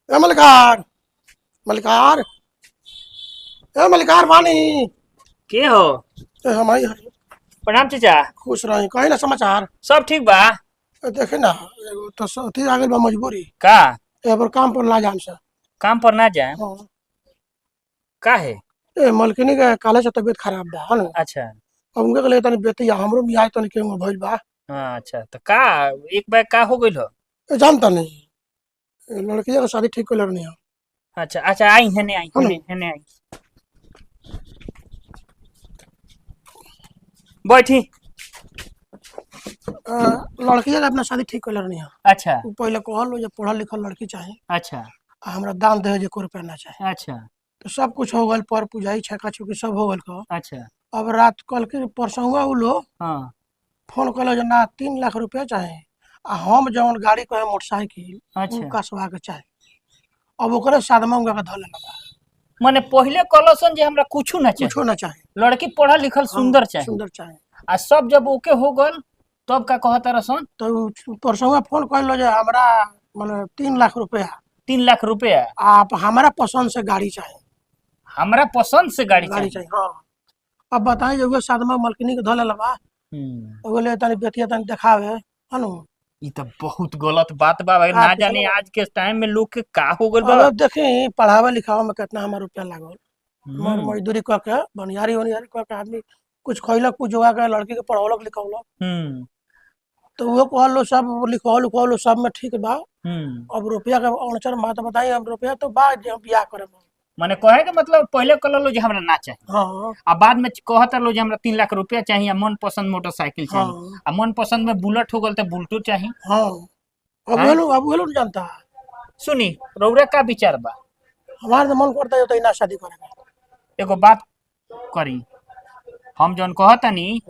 ए मलिकार, मलिकार, ए मलिकार बानी। के हो? ए हमारी। प्रणाम चाचा। खुश रही। कहीं ना समाचार? सब ठीक बा। ए, देखे ना, एगो तो अथी आ गइल बा मजबूरी। का? ए पर काम पर ना जाम से। काम पर ना जाए? हाँ। का है? ए मलकिनी के काले से तबीयत खराब बा, है ना। अच्छा। अब उनके के लिए तनी बेतिया हमरो बियाह तनी केहू भइल बा। हाँ, अच्छा, तो का एक बार का हो गइल हो? ए जानता नहीं, ए, लड़किया के शादी ठीक कर नहीं है। अच्छा अच्छा, आई हेने आई। हाँ। हेने हेने आई, बैठी। लड़किया के अपना शादी ठीक कर नहीं है। अच्छा। उ पहले कहल जे पढ़ल लिखल लड़की चाही। अच्छा। आ हमरा दान दहेज एको रुपया ना चाही। अच्छा। तो सब कुछ हो गइल, पर पुजाई छेका छुकी सब हो गइल का। अच्छा। अब रात कल के परसुआ उ लोग हाँ। फोन कल जे ना 3 लाख रुपया चाहे आ हम जौन गाड़ी कहे मोटरसाइकिल उ अच्छा। कसवा के चाहे। अब ओकरे सादमा उनका के धऽ लेला बा। माने पहले कहलसन जे हमरा कुछ ना चाही। कुछो ना चाहे। लड़की पढ़ल लिखल सुंदर चाही। सुंदर चाहे। आ सब जब ओके हो गल तब का कहता रसन? तो उ परसुआ फोन कइलो जे हमरा माने 3 लाख रुपया। 3 लाख रुपया। आप हमारा पसंद से गाड़ी चाहे। हमरा पसंद से गाड़ी गाड़ी चाही। चाही, हाँ। अब बताई जे उहे सादमा मलकिनी के धऽ लेला बा। बोले तनी बेतिया तनी देखावे है नु। ई तो बहुत गलत बात बा भाई। का ना जाने पूछलो? आज के टाइम में लोग के का हो गइल बा। अब देखी पढ़ावे लिखावे में कितना हमार रुपया लागल। मर मजदूरी कऽ के बनिहारी उनिहारी कऽ के आदमी कुछ खैलक कुछ जोगा के लड़की के पढ़ौलक लिखौलक। तो उहो कहल सब लिखौल उखौल सब में ठीक बा। अब रुपया के अणचर बात बताई, अब रुपया तो बा जे हम बियाह करब। माने कहे के मतलब पहले कहलो जे हमरा ना चाही। हाँ। आ बाद में कहता लो जे हमरा 3 लाख रुपया चाहिए आ मन पसंद मोटरसाइकिल चाहिए। हाँ। आ मन पसंद में बुलेट हो गल तो बुलेटो चाहिए। हाँ। अब हाँ? उहे अब उहे लोग जानता। सुनी रउरा का विचार बा? हमार तो मन करता है तो ना शादी करेगा। एगो बात करी, हम जौन कहतनी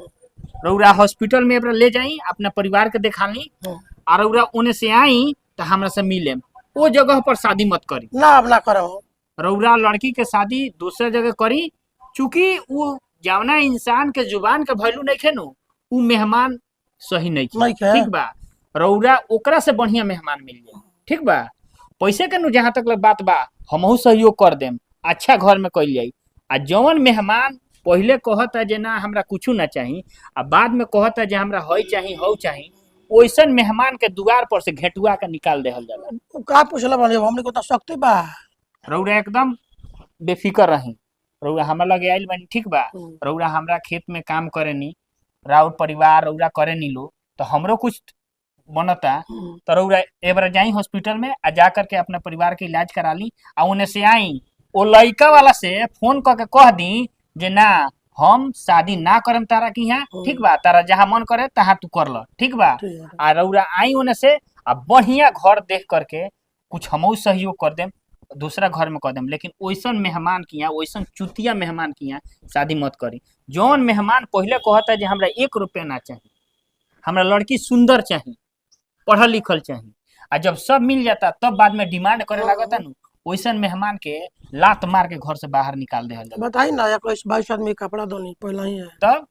रउरा हॉस्पिटल में एकरा ले जाई, अपना परिवार के देखा ली। हाँ। आ रउरा ओने से आई तो हमरा से मिले, ओ जगह पर शादी मत करी। ना अब ना करब। रउरा लड़की के शादी दूसरे जगह करी, चूंकि उ जावना इंसान के जुबान के वैल्यू नहीं नु, उ मेहमान सही नहीं नइखे। ठीक बा, रउरा ओकरा से बढ़िया मेहमान मिल जाए। ठीक बा, पैसे के नु जहाँ तक बात बा हमहू सहयोग कर देम, अच्छा घर में कइल जाई। आ जौन मेहमान पहले कहता जे ना हमरा कुछ ना चाही आ बाद में कहता जे हमरा हई चाही हऊ चाही, ओइसन मेहमान के दुआर पर से घेटुआ के निकाल देहल जाला। उ का पूछला बानी, हमनी को तो शक्ति बा। रउरा एकदम बेफिकर रही, रउरा हमरा लगे आइल बानी, ठीक बा। रउरा हमरा खेत में काम करेनी, राउर परिवार रउरा करेनी लो तो हमरो कुछ बनता। तो रउरा एक बार जाई हॉस्पिटल में आ जा करके अपना परिवार के इलाज करा ली आ उन्हें से आई ओ लड़का वाला से फोन कर के कह दी जे ना हम शादी ना करम तारा की यहाँ, ठीक बा, तारा जहाँ मन करे तहाँ तू कर ल, ठीक बा। ठीक है। आ रउरा आई उन्हें से आ बढ़िया घर देख करके कुछ हमहू सहयोग कर देम, दूसरा घर में कर देम, लेकिन ओइसन मेहमान के यहाँ, ओइसन चुतिया मेहमान के यहाँ शादी मत करी। जौन मेहमान पहले कहता जे हमरा 1 रुपया ना चाही, हमरा लड़की सुंदर चाही, पढ़ल लिखल चाही, आ जब सब मिल जाता तब बाद में डिमांड करे लागता नु, ओइसन मेहमान के लात मार के घर से बाहर निकाल देहल जाला। बताई ना, 21-22 आदमी कपड़ा धोनी पहले ही है। तब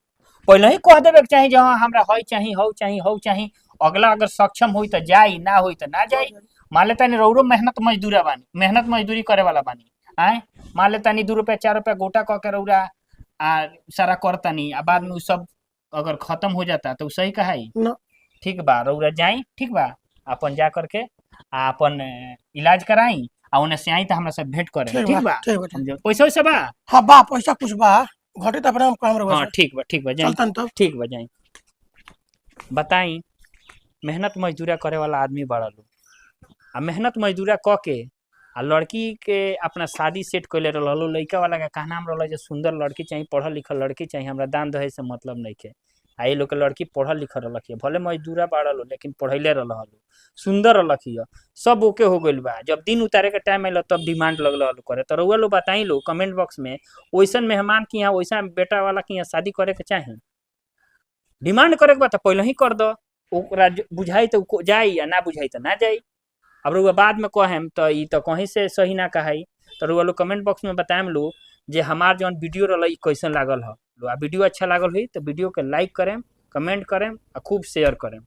पहले ही कह देवे के चाही जे हाँ हमरा हई चाही हऊ चाही हऊ चाही। अगला अगर सक्षम होई तो जाई, ना होई तो ना जाई। मान लेता नहीं रउरो मेहनत मजदूरा बानी, मेहनत मजदूरी करे वाला बानी, आए मान लेता नहीं 2 रुपया 4 रुपया गोटा कह के रउरा आ सारा करतानी, आ बाद में उ सब अगर खत्म हो जाता तो उ सही कहाई ना। ठीक बा, रउरा जाई, ठीक बा, अपन जा करके आ अपन इलाज कराई आ उन्हें से आई तो हमरा से भेंट करे, ठीक बा। ठीक बा। समझो पैसा वैसा बा? हाँ बा, पैसा कुछ बा, घटे तो अपना हम काम रहो। हाँ ठीक बा, ठीक बा, जाई। चलतन तब। ठीक बा, जाई। बताई मेहनत मजदूरा करे वाला आदमी बड़ा लोग आ मेहनत मजदूरा क के आ लड़की के अपना शादी सेट कैले रहल, लड़का वाला के कहना रहल जे सुंदर लड़की चाहिए, पढ़ल लिखल लड़की चाहिए, हमरा दान दहेज से मतलब नहीं के। आ ये लोग के लड़की पढ़ल लिखल रहलक, भले मजदूरा बाड़ल हो लेकिन पढ़ैले रहल, सुंदर रहलक, सब ओके हो गइल बा। जब दिन उतारे के टाइम आयल तब डिमांड लगल करे। तो रउआ लोग बताई लो कमेंट बॉक्स में, ओइसन मेहमान के यहाँ, ओइसन बेटा वाला के यहाँ शादी करे के चाही? डिमांड करे के बा तो पहले ही कर दो, ओकरा बुझाई तो जाई या ना बुझाई तो ना जाई। अब रउआ बाद में कहेम तो ई तो कहीं से सही ना कहाई। तो रउआ लोग कमेंट बॉक्स में बताएम लो जे हमार जौन वीडियो रहल ई कैसन लागल ह। आ वीडियो अच्छा लागल हुई तो वीडियो के लाइक करेम, कमेंट करेम आ खूब शेयर करेम।